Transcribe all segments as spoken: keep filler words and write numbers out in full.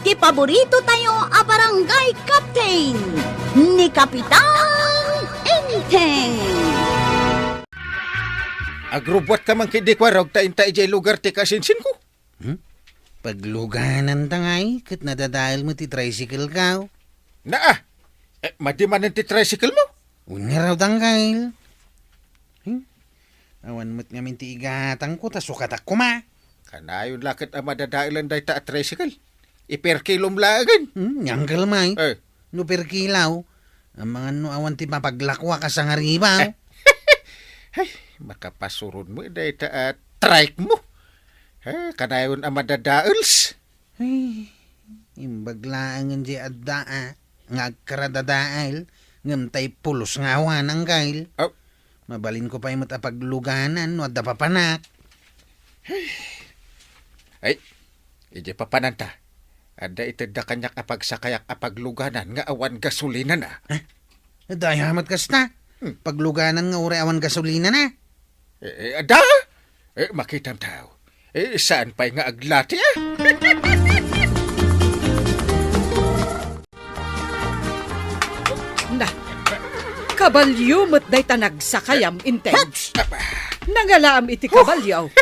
Ti paborito tayo a barangay captain, ni Kapitan Enteng. Agrubbuatka man ketdi, Kuarog, ta inta idiay lugar ti kasinsinko. Hmm? Paglugananta ngay, ket nadadael met ti tricycle-ko. Naa! Eh, madi manen ti tricycle-mo? Wen ngarud, anggail. Hmm? Awan met ngamin ti igatangko, ta sukatak koma. Kanayon la ket a madadaelan dayta a tricycle. Iperkilom laengen. Hmm, anggail, may. Eh. No perkilaw, amangan no awan ti mapaglakwa kas angariba. Eh. Ay, makapasuron met dayta a trike-mo. Eh, kanayon a madadaels. Ay, imbag laengen diay adda a, nga agkaradadael, ngem tay pulos nga awan, anggail. Aw. Mabalinko pay met a pagluganan no adda papanak. Ay, idiay papananta, adda itedda kaniak a pagsakayak a pagluganan nga awan gasolinana. Ha? Adda aya met kasta? Hmm. Pagluganan nga uray awan gasolinana? Eh, eh, adda? Eh, makitam tao. Eh, saan pay nga aglati, ah? Na, kabalyo met dayta nagsakayam, Enteng. Oops! Nangalaam iti kabalyo.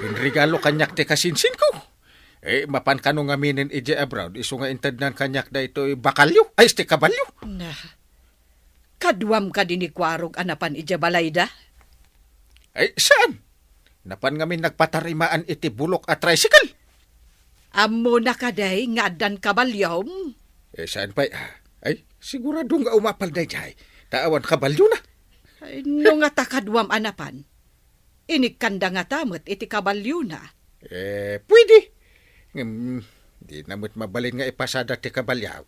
Inregalo kaniak ti kasinsinko. Eh, mapan kano ngaminen idiay abroad, isu nga intednan kaniak daytoy bakalyo, ay, isti kabalyo. Na, kaduam kadi ni Kuarog a napan idiay balayda? Ay, saan? Napan ngamin nagpatarimaan iti bulok a tricycle. Ammona kadi nga addan kabalyom? Eh, saan pay, ah? Ay, sigurado nga umapal daydiay. Ta awan kabalyona. Ay, no ngata kaduam a napan, inikkanda ngata met iti kabalyona? Eh, pwede. Ngem, di na met mabalin nga ipasada ti kabalyo.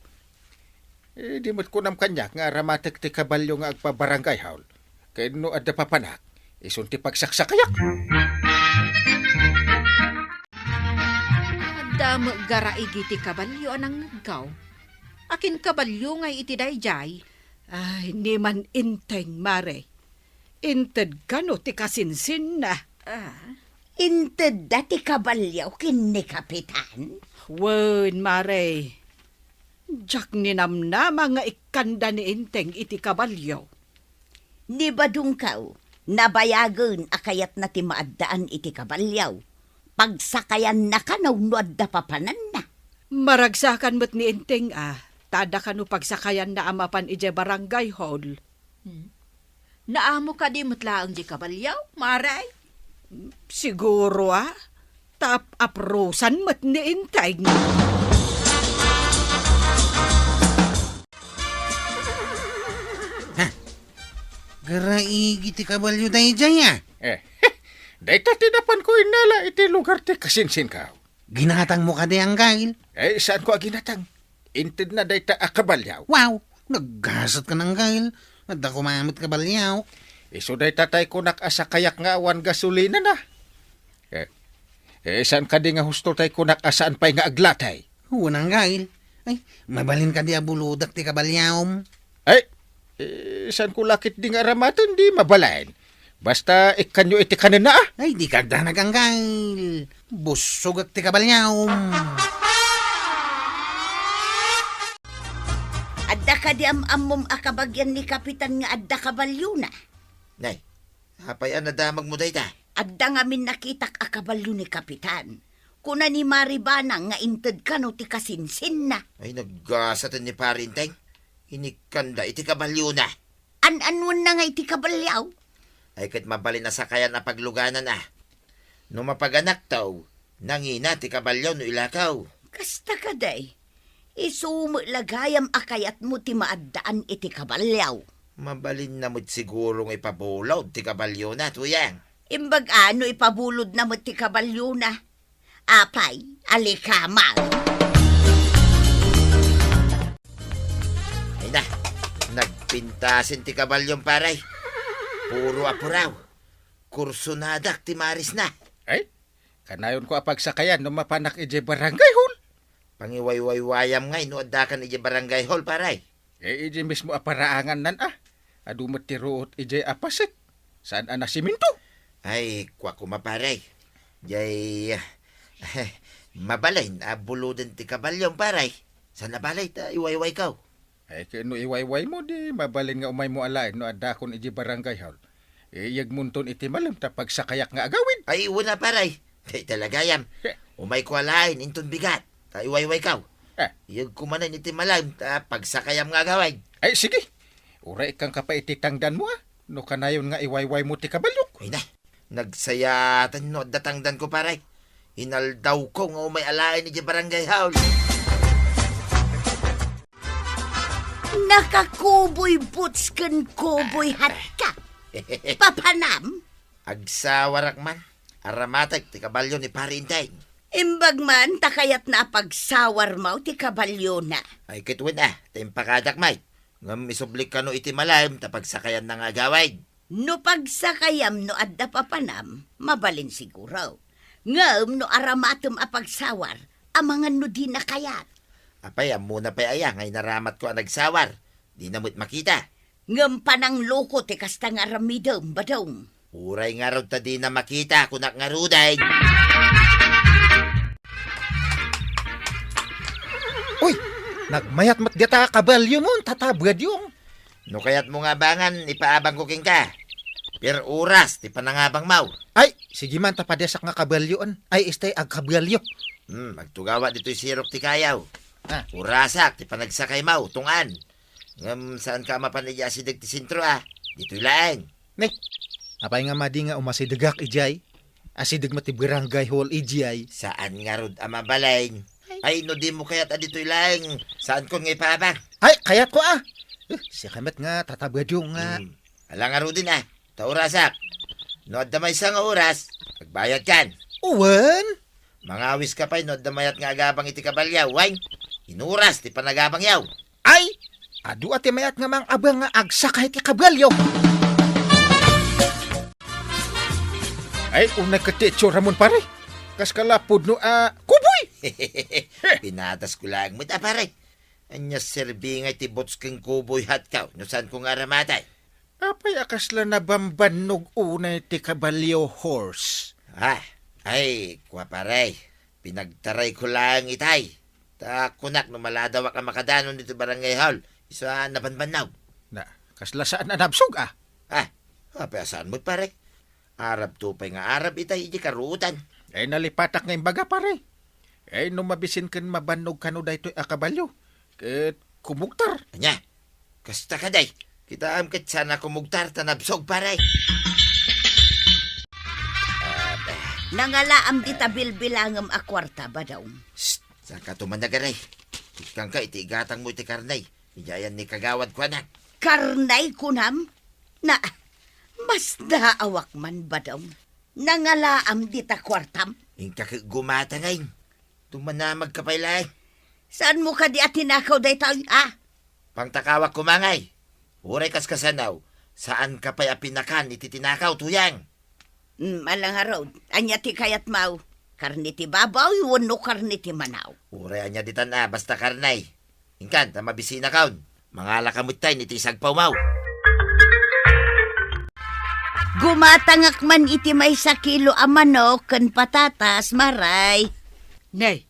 Eh, di met kunam kaniak nga aramatek ti kabalyo nga agpa-barangay hall. Ken no adda papanak, isun ti pagsaksakayak. Adda met garaigi ti kabalyo a nangngegko. Akin kabalyo ngay iti daydiay? Ay, ni man Enteng, Mare. Inted kano ti kasinsinna? Ah. Intedda ti kabalyo ken ni Kapitan? Wen, Mare. Diak ninamnama nga ikkanda ni Enteng iti kabalyo. Ni badongko, nabayagen a kayatna ti maaddaan iti kabalyo. Pagsakayanna kano no adda papananna. Maragsakan met ni Enteng a, ta adda kano pagsakayanna a mapan idiay barangay hall. Hmm. Naamo kadi met laeng di kabalyo, Mare? Siguro, a. Ta ap-aprosan met ni Enteng. Ha? Garaigi ti kabalyo daydiay, a? Eh, dayta ti napanko innala iti lugar ti kasinsinko. Ginatangmo kadi, anggail? Eh, saanko a ginatang? Intedna dayta a kabalyo. Wow! Naggasat ka, anggail. Adda koma met kabalyo. Isu dayta tay kunak a sakayak nga awan gasolinana. Eh, eh, saan kadi nga husto tay kunak a saan pay nga aglatay? Wen, anggail. Ay, mabalin kadi a bulodak ti kabalyom? Ay, eh, saanko la ketdi nga aramaten, di mabalin. Basta ikkanyo iti kanenna, a. Ay, di ka agdanag, anggail. Bussogak ti kabalyom. Adda kadi am-ammom a kabagian ni Kapitan nga adda kabalyona? Nay, apay a nadamagmo dayta? Adda ngamin nakitak a kabalyo ni Kapitan. Kuna ni Mare Banang nga inted kano ti kasinsinna. Ay, naggasaten ni Pare Enteng. Inikkanda iti kabalyona. An-anuen na nga iti kabalyo? Ay, ket mabalin a sakayan a pagluganan, a. No mapaganakto, nangina ti kabalyo no ilakaw. Kasta kadi, isu met la gayam a kayatmo ti maaddaan iti kabalyo. Mabalinna met siguro nga ipabulod ti kabalyona, Tuyang. Imbag a no ipabulodna met ti kabalyona. Apay, alikamang. Ay na, nagpintasen ti kabalyom, pare. Puro apuraw. Kursonadak ti marisna. Ay, kanayonko a pagsakayan no mapanak idiay barangay hall. Pangiwaywaywayam ngay no addakan idiay barangay hall, pare. Eh, idiay mismo a paraangannan, a. Adu met ti ruot idiay a paset. Saan a nasiminto? Ay, kua koma, pare. Jay, Mabalin a buloden ti kabalyo, pare. Saan a bale ta iwaywayko? Ay, ket no iwaywaymo, di mabalin nga umaymo alaen no addakon idiay barangay hall. Iyegmonton iti malem ta pagsakayak nga agawid. Ay, wen a, pare. Dayta la gayam. Umayko alaen inton bigat ta iwaywayko. Eh. Iyegko manen iti malem ta pagsakayam nga agawid. Ay, sige. Uray ikkanka pay iti tangdanmo, a. No kanayon nga iwaywaymo ti kabalyok. Ay na, nagsayaten no adda tangdanko, pare. Inaldawko nga umay alaen idiay barangay hall. Nakakuboy boots ken kuboy hat ka. Papanam? Agsawarak man. Aramatek ti kabalyo ni Pare Enteng. Imbag man ta kayatna a pagsawarmo ti kabalyona. Ay, ket wen a, ta impakadak met. Ngem isublik kano iti malem ta pagsakayanna nga agawid. No pagsakayam no adda papanam, mabalin siguro. Ngem no aramatem a pagsawar, amangan no dina kayat. Apay, ammona pay aya nga inaramatko a nagsawar? Dina met makita. Ngem panangloko ti kasta nga aramidem, Badong. Uray ngarud ta dina makita, kunak ngaruden. Uy, nagmayat met dita kabalyo mo, tata Badong. No kayatmo nga abangan, ipaabangko kenka. Pir oras ti panangabangmo? Ay, sige man, ta padiasak nga kabalyoan. Ay, istay agkabalyo. Hmm, agtugawa ditoy sirok ti kayaw. Ah. Orasak ti panagsakaymo, tungan. Ngem saanka a mapan idiay asideg ti sentro, a. Ditoy laeng. Ne, apay nga madi nga umasidegak idiay? Asideg met ti barangay hall idiay. Saan ngarud a mabalin? Ay, no dimo kayat a ditoy laeng, saankon nga ipaabang? Ay, kayatko, a. Eh, siak met nga tata Badong nga. Hmm. Ala ngaruden, a. Ta orasak. No adda maysa nga oras, agbayadkan. Wen? Mangawiska pay no adda mayat nga agabang iti kabalyo, wen? Inoras ti panagabangyo. Ay, adu a ti mayat nga mangabang nga agsakay ti kabalyo. Ay, unay ket ti itsuramon, pare. Kas ka la pudno a kuboy. Pinatasko laeng met a, pare. Ania serbi ngay ti boots ken kuboy hatko no saanko nga aramaten? Apay a kasla nabambannog unay ti kabalyo, horse? Ah, ay, kua, pare. Pinagtarayko laeng itay. Ta kunak no maladawak a makadanon ditoy barangay hall, isu a nabanbannog. Na, kasla saan a nabsog, a? Ah, apay a saan met, pare? Arabto pay nga arab itay idiay karuotan. Ay, nalipatak nga imbaga, pare. Ay, no mabisin ken mabannog kano daytoy a kabalyo, ket kumugtar. Ania? Kasta kadi? Kitaem ket saan a kumugtar ta nabsog, pare. Aba. Nangalaam dita bilbilangem a kuarta, Badong. Psst! Saanka tumanag, aray. Ikkanka iti igatangmo iti karne. Idiayan ni kagawad, kuanak. Karne, kunam? Na, masdaawak man, Badong. Nangalaam dita kuartam? Inka ket gumatangay. Tumanamagka pay laeng. Saanmo kadi a tinakaw daytoy, a? Pangtakawak koma ngay. Uray kaskasano, saanka pay a pinakan iti tinakaw, Tuyang. Mm, ala ngarud, ania ti kayatmo? Karne ti baboy wenno karne ti manok? Uray ania ditan a, basta karne. Inkan, ta mabisinakon. Mangalaka metten iti isagpawmo. Gumatangak man iti maysa kilo a manok ken patatas, Maray. Ne,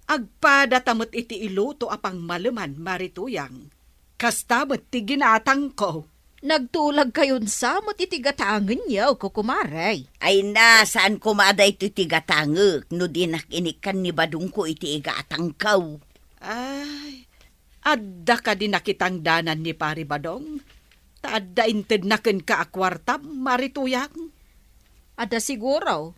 agpadata met iti iluto a pangmaleman, Mari Tuyang. Kasta met ti ginatangko. Nagtulagkayon sa met iti gatangenyo, kukumare. Ay na, saan koma daytoy ti gatangek no dinak inikkan ni Badongko iti igatangko. Ay, adda kadi nakitangdanan ni Pari Badong? Ta adda intedna kenka a kuartam, Mari Tuyang? Adda siguro.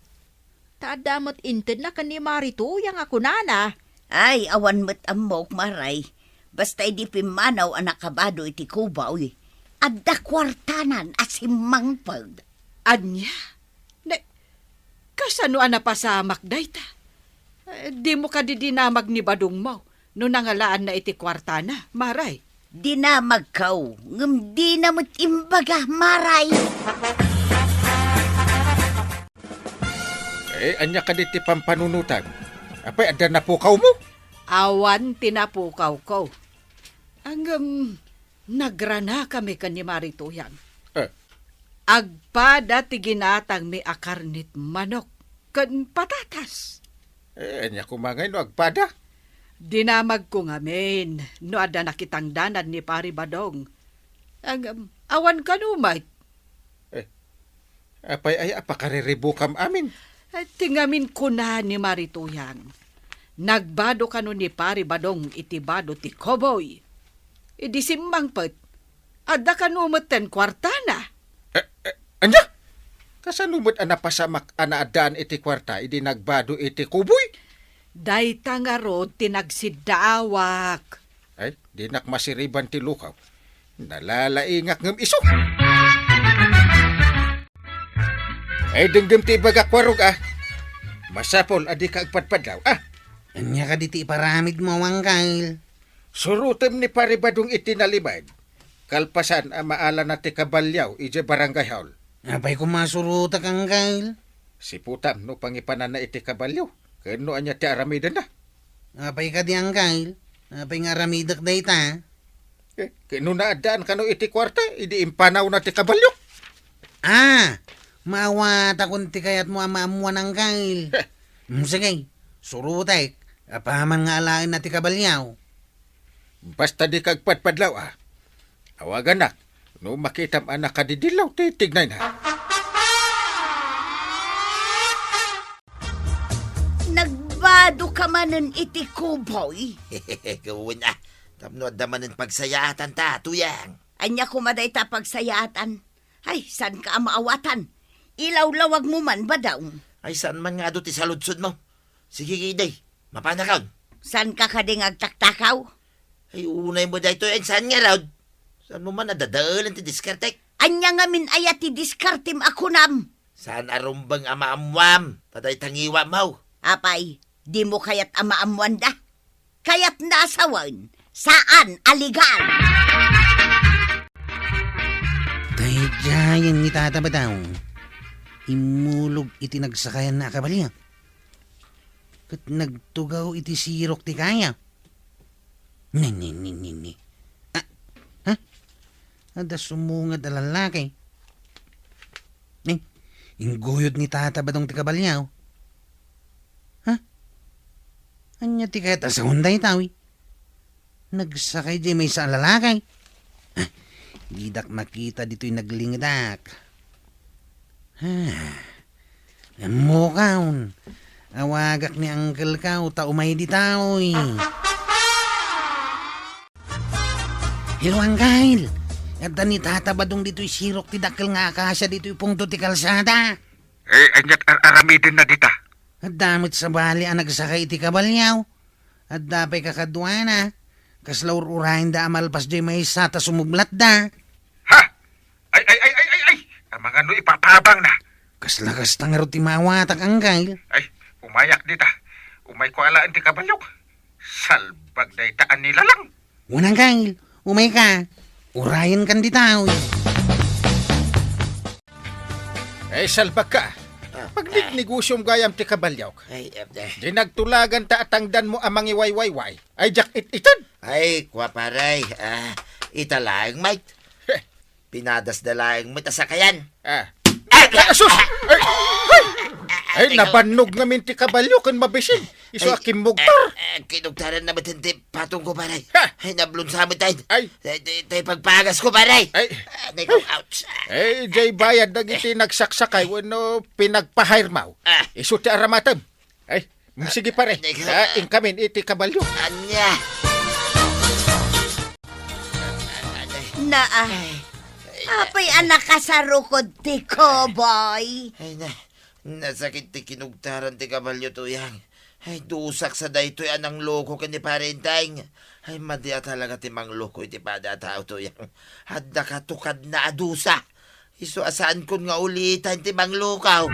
Ta adda met intedna ken ni Mari Tuyang a kunana. Ay, awan met ammok, Maray. Basta idi pimmanaw a nakabado iti kuboy, adda kuartanan a simmangpet. Ania? Ne, kasano a napasamak dayta? Eh, dimo kadi dinamag ni Badongmo no nangalaanna iti kuartana, Maray? Dinamagko, ngem dina met imbaga, Maray. Eh, ania kadi ti pampanunotam? Apay, adda napukawmo? Awan ti napukawko. Ngem, nagranakami ken ni Mari Tuyang. Eh. Agpada ti ginatangmi a karnet manok ken patatas. Eh, ania koma ngay no agpada? Dinamagko ngamin no adda nakitangdanan ni Pari Badong. Ngem, awan kano met. Eh, apay aya a pakariribukam amin? Eh, ti ngamin kuna ni Mari Tuyang, nagbado kano ni Pari Badong iti bado ti koboy. Idi simmangpet, adda kano metten kuartana. Eh, eh, ania? Kasano met a napasamak a naaddaan iti kuarta idi nagbado iti koboy? Dayta ngarud ti nagsiddaawak. Ay, dinak masiriban ti lukaw. Nalalaingak ngem isu. Ay, denggem ti ibagak, Warog, a. Masapul a dika agpadpadlaw, a. Ania kadi ti iparamidmo, Angkel? Surotem ni Pari Badong iti nalimed. Kalpasan a maalana ti kabalio idiay barangay hall. Apay koma surotek, Angkel? Siputam no pangipananna iti kabalio, ken no ania ti aramidenna. Apay kadi, Angkel? Apay nga aramidek dayta? Eh, ket no naaddaan kano iti kuarta, idi impanawna ti kabalio? Ah, maawatakon ti kayatmo a maammuan, Angkel. Heh. Mm, sige, surotek, apaman nga alaenna ti kabalio. Basta dika agpadpadlaw, a. Awagannak, no makitam a nakadidillaw ti tignayna. Nagbado ka manen iti koboy? Wen a, tapno adda manen pagsayaatan ta, Tuyang. Ania koma dayta pagsayaatan? Ay, saan ka a maawatan? Ilawlawag mo man, Badong. Ay, saan man nga adu ti saludsod mo? Sige, kidi. Mapanakon. Saan ka kadi nga agtaktakaw? Ay, unay mo daytoy, ay, saan nga raud? Saan mo man nadadaelan ti diskartek? Ania ngamin aya ti diskartem a kunam? Saan a rumbeng a maammuam, ta dayta ngiwam, haw? Apay, di mo kayat a maammuanda? Kayatna a sawen, saan a legal. Daydiayen ni Tata Badong. Immulog iti nagsakayanna a kabalio. Ket nagtugaw iti sirok ti kaya. Ni, ni, ni, ni, ni. Ah, ha? Adda sumungad a lalaki. Eh, ingguyod ni Tata Badong ti kabalio. Ha? Ania ti kayat a sawen dayta, wi? Nagsakay diay maysa a lalaki. Ah, didak makita ditoy naglingedak. Ah, ammokon. Awagak ni Uncle Kao ta umay ditoy. Hello, Uncle. Adda ni Tata Badong ditoy sirok ti dakkel nga akasia ditoy pungto ti kalsada. Eh, aniat ar-aramidenna dita? Adda met sabali a nagsakay iti kabalio. Adda pay kakaduana. Kasla ur-urayenda a malpas diay maysa ta sumublatda. Ha? Ay, ay, ay, ay, ay, ay! Amangan no ipapabangna. Kasla kasta ngarud ti maawatak, Uncle. Ay, umayak dita. Umayko alaen ti kabaliok. Salbag dayta a nilalang. Wen, Uncle, umayka. Urayenkan dita, uy. Ay, salbagka. Ah, Pagnegnegosiom gayam ti kabaliok. Ay, eh, eh. Di nagtulagan ta atangdanmo a mangiwaywayway. Ay, diak it-ited. Ay, kua, pare. Ah, ita laeng, Mike. Heh. Pinadasda laeng met a sakayan. Ah. Ah, ah, sus! Ay, ay! Ay, nabannog ngamin ti kabalio ken mabisin. Isu a kimmugtar. Ah, ah, kinugtaran na met ti patong ko, pare. Ha? Ay, nablunsa met tayo. Ay. Tay, tay, tay pagpagas ko, pare. Ay. Ah, tay ko, ouch. Ay, jay bayad dagiti nagsaksakay wenno pinagpahirmaw. Ah. Isu ti aramatem. Ay, mm, sige, pare. Teka. Ah, inkamin iti kabalio. Ania? Naa. Ay. Apay a nakasarukod ti koboy? Ay, na, nasakit ti kinugtaran ti kabalio, Tuyang. Ay, dusak sa daytoy a nangloko ken ni Pare Enteng. Ay, madi a talaga ti mangloko iti pada a tao, Tuyang. Adda katukadna a dusa. Isu a saankon nga ulitan ti manglukaw.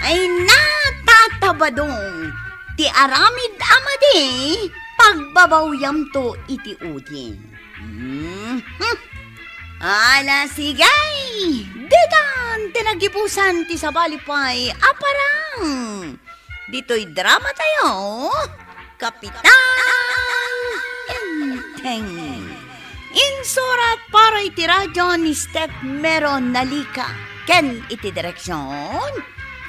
Ay, Tata Badong, ti aramid a madi, pagbabawyamto iti udin. Mhm. Ala, sige, ditan ti nagibusan ti sabali pay a parang. Ditoy drama tayo, Kapitan Enteng. Insurat para iti radyo ni Steph Mero Nalica ken iti direksion,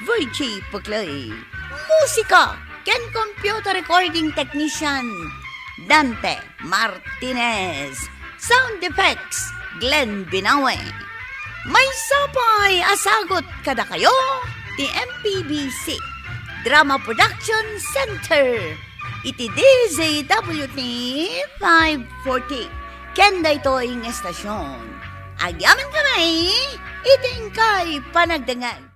Virgie Puclay. Musika ken computer recording technician, Dante Martinez. Sound effects, Glenn Binawe. Maysa pay a sagut kadakayo ti M P B C Drama Production Center iti D Z W T five forty. Ken daytoy nga estasion, agyamankami iti inkay panagdengngeg.